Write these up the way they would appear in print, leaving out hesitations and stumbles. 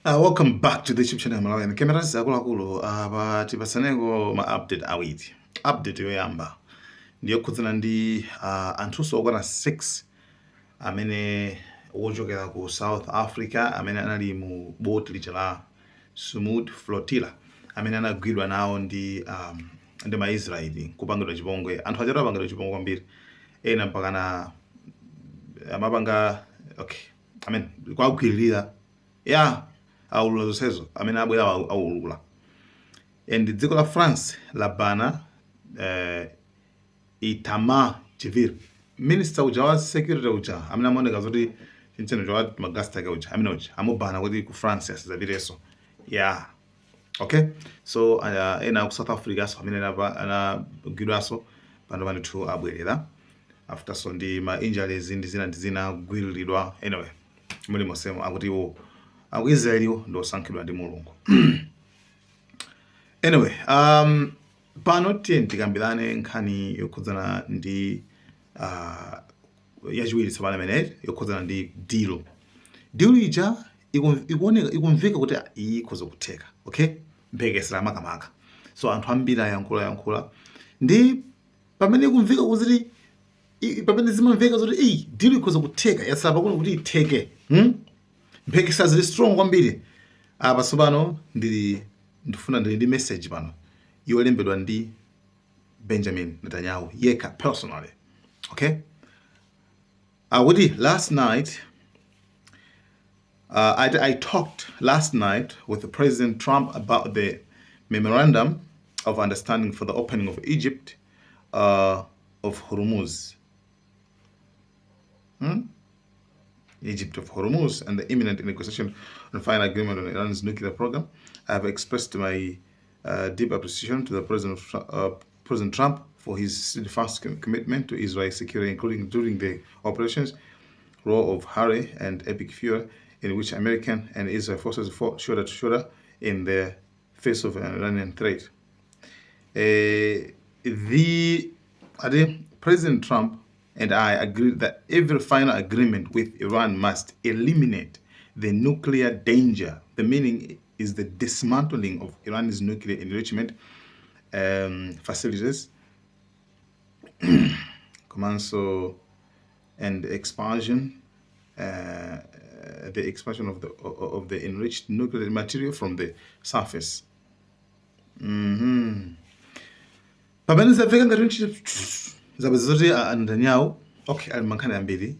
Welcome back to the YouTube channel Malawi Cameras. Akuluakulu, apa tipatsaneko ma update awiri. Update yoyamba ndiyokhudzana ndi anthunso okwana 6 amene wochokera ku South Africa, amene anali mu boti lija la Sumud Flotilla, amene anagwidwa nawo ndi maIsraeli kupangidwa chipongwe. Anthu achatu apangidwa chipongwe kwambiri, ena mpakana amapanga, okay, I mean, kwagwiririra ya aulula zonsezo. Amene abwera aulula. And dziko la France labana Itamar Ben Gvir, minister uja wa security uja amene amaoneka zoti chincheno cha magasta ke uja, amene uja amubana kuti ku France asadzapitenso. Yeah, okay. So ena ku South Africa so amene anagwidwanso pano pandithu abwerera after so ndi ma injuries ndi zina kugwiriridwa. Anyway, muli mosemo akuti iwo aku Israeliwo ndi osankhidwa ndi Mulungu. Anyway, pano tiye tikambirane nkhani yokhudzana ndi yachiwiri tsopano imeneyi, yokhudzana ndi deal. Deal ija ikuoneka, ikumveka kuti iyi ikhoza kutheka. Okay, mphekesera makamaka. So anthu ambiri ayankhula yankhula ndi pamene ikumveka kuti pamene zimamveka zoti iyi deal ikhoza kutheka, yatsala pang'ono kuti itheke, Mphekesera zili strong kwambiri. Apa tsopano ndili ndifuna ndili ndi message pano yolembedwa ndi Benjamin Netanyahu yekha personally. Okay, akuti last night I talked last night with President Trump about the memorandum of understanding for the opening of Egypt of Hormuz. Egypt of Hormuz and the imminent negotiation on final agreement on Iran's nuclear program. I have expressed my deep appreciation to the President, President Trump for his steadfast commitment to Israel's security, including during the operations Roar of Harry and Epic Fury, in which American and Israel forces fought shoulder to shoulder in the face of an Iranian threat. The President Trump and I agreed that every final agreement with Iran must eliminate the nuclear danger. The meaning is the dismantling of Iran's nuclear enrichment facilities, komanso and expansion, the expansion of the enriched nuclear material from the surface. Pamene zamveka ngati zapeza zoti a Netanyahu, okay, ali mankhani ambiri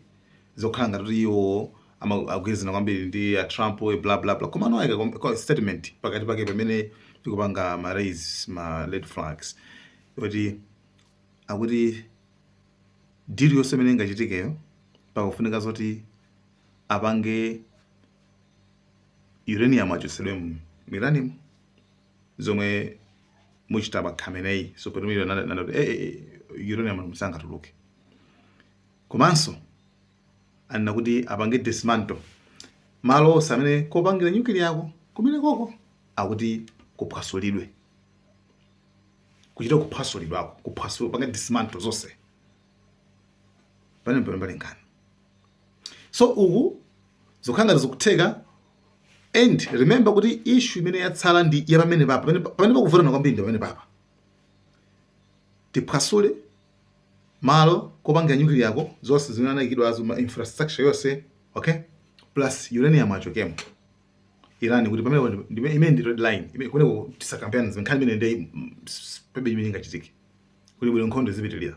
zokhala ngati kuti iwo agwirizana kwambiri ndi a Trump, bla bla bla, koma anayika statement pakati pake pamene ikupanga ma raise ma red flags, kuti akuti deal yonse imene ingachitikeyo pakufunika zoti apange uranium achotsedwe mu Iranimo, zomwe muchita pa Khamenei. So pamene nanati uranium musangatuluke, komanso anena kuti apange dismantle malo onse amene kopangira nuclear yako kumene koko, akuti kuphwasulidwe, kuchita kuphwasulidwako, kuphwasula, pange dismantle zonse pamene pali nkhani. So uku zikukhala ngati zikutheka. And remember kuti issue imene yatsala ndi ya pamene papa, pamene pakuvutana kwambiri ndi pamene papa: tiphwasule malo kopangira nuclear yako zonse zimene anayikidwazo, ma infrastructure yonse, okay, plus uranium achokemo Iran, kuti pamene imene ndi red line imene kumeneko tisakambirane nkhani imene ndi pebe imene ingachitike kuti bwino nkhondo zipitirira.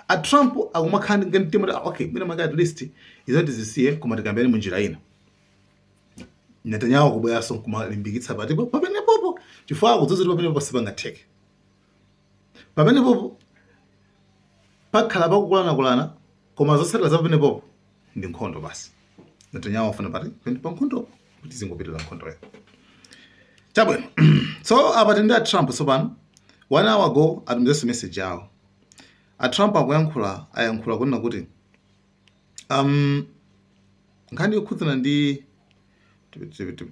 A Trump akumakhala ndi mtima kuti, okay, mwina mwake at least izo tizisiye, koma tikambirane munjira ina. Netanyahu akubweranso kumalimbikitsa patipo pamenepopo, chifukwa akudziwa kuti pamenepo sipangatheke. Pamenepopo pakhala pakukulanakulana, koma zotsatira za pamenepopo ndi nkhondo basi. Netanyahu afuna pati pa nkhondopo kuti zingopitirira nkhondoyo. Chabwino, so apa tili ndi a Trump tsopano. One hour ago atumizanso message yawo. A Trump akuyankhula, ayankhula kunena kuti nkhani yokhudzana ndi,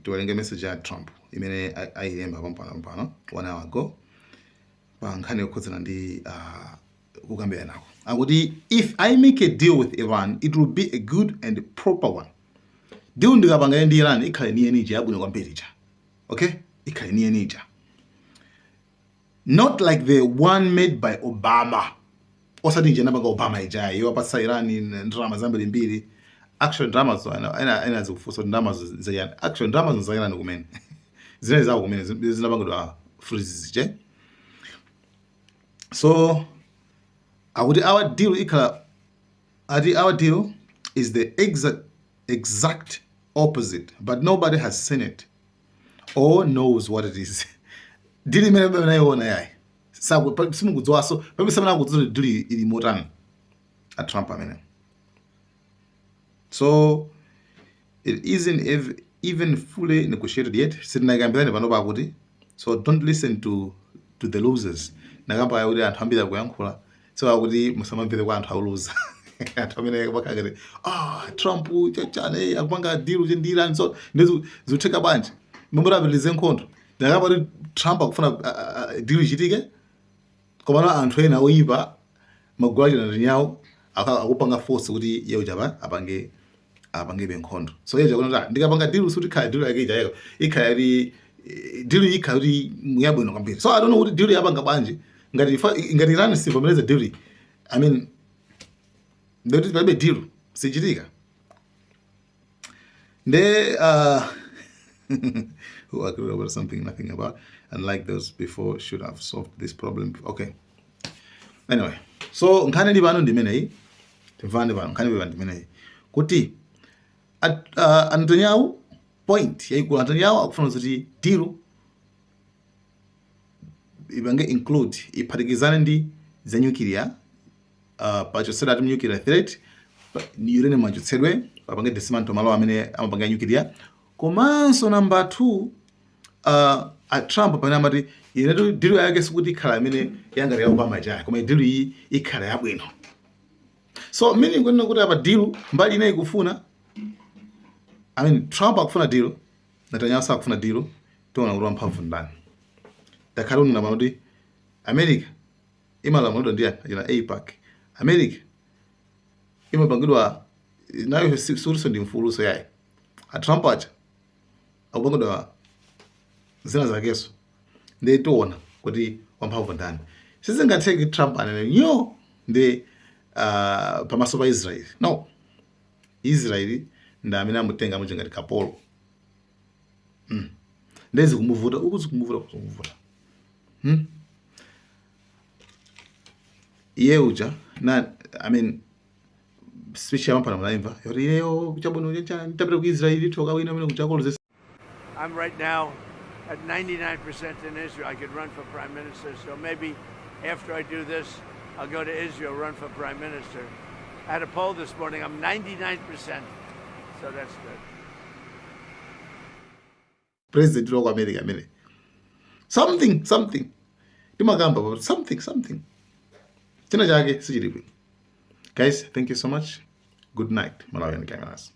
tiwerenge message ya Trump imene ayilemba pompano one hour ago pa nkhani yokhudzana ndi kukambirana nako. Akuti, "If I make a deal with Iran, it will be a good and proper one. Deal ndikapanga ndi Iran ikhale niyeni ija yabwino kwambiri ija, okay, ikhale niyeni ija, not like the one made by Obama, osati ija anapanga Obama ija iwapatsa Iran ndalama zambirimbiri. Actually ndalamazo ena zikufunsa kuti ndalamazo zayani. Actually ndalamazo za Iran kumene zimene zawo kumene zinapangidwa freeze zije. So akuti our deal ikhala, ati our deal is the exact opposite, but nobody has seen it or knows what it is. Deal imene banayiona yayi, simukudziwaso pamene samene akudziwa kuti deal ili motani a Trump amene. So it isn't even fully negotiated yet. Sitinakambirane pano pakuti, so don't listen to the losers. Nakamba kuti anthu ambiri akuyankhula, so akuti musamamvere kwa anthu auluza, anthu amene bakakati, "Ah, Trump chachane akupanga deal ndi Iran, so ndizo zikutheka bwanji? Mambo apitirize nkhondo." Ndakamba kuti Trump akufuna deal ichitike, komano anthu ena oyipa, magulu acho Netanyahu, akupanga force kuti iye uchapa apangebe nkhondo. So iye chakuti ndikapanga deal, suti ikhala deal yake ija ikhala yati deal ikhala kuti yabwino kwambiri. So I don't know kuti deal yapanga bwanji ngati Iran sivomereza deal. I mean, ndikuti palibe deal, sichitika. Nde who agree about something nothing about, unlike those before, should have solved this problem. Okay, anyway, so nkhani ili pano ndimeneyi. Timvane pano, nkhani ili pano ndimeneyi kuti Netanyahu, point yaikulu, Netanyahu akufuna kuti deal ipange include, iphatikizane ndi za nuclear, pachotsedwe ati nuclear threat, uranium achotsedwe, papange dismantle malo amene amapanga nuclear. Komanso number 2, a Trump pamene amati inetu deal yake sikuti ikhala imene yangati ya Obama chaya, koma deal iyi ikhala yabwino. So meaning kunena kuti apa deal mbali inayi ikufuna, I mean, Trump akufuna deal, Netanyahu sakufuna deal. Tiona kuti wamphamvu ndani. Takhala unena pano kuti America imalamulidwa ndi achina AIPAC. America imapangidwa nayo, sikutinso ndi mfuluso yayi. A Trump aja akupangidwa zina zakeso. Ndi tiona kuti wamphamvu ndani. Sizingatheke Trump anene nyo ndi pamaso pa Israel. No, Israel ndi amene amutenga amuche ngati kapolo. Ndezi kumuvuta uku, zikumuvuta, kumuvuta. Iye uja na, I mean, speech yapampana munaimva yoti iyeyo chabwino cha tapita ku Israel thoka wina amene kuchakolozesa. I'm right now at 99% in Israel. I could run for prime minister. So maybe after I do this, I'll go to Israel, run for prime minister. I had a poll this morning. I'm 99%. So that's good. President wa ku America amene something something timakamba pa something something china chake sichili bwino. Guys, thank you so much. Good night. Malawian Cameras.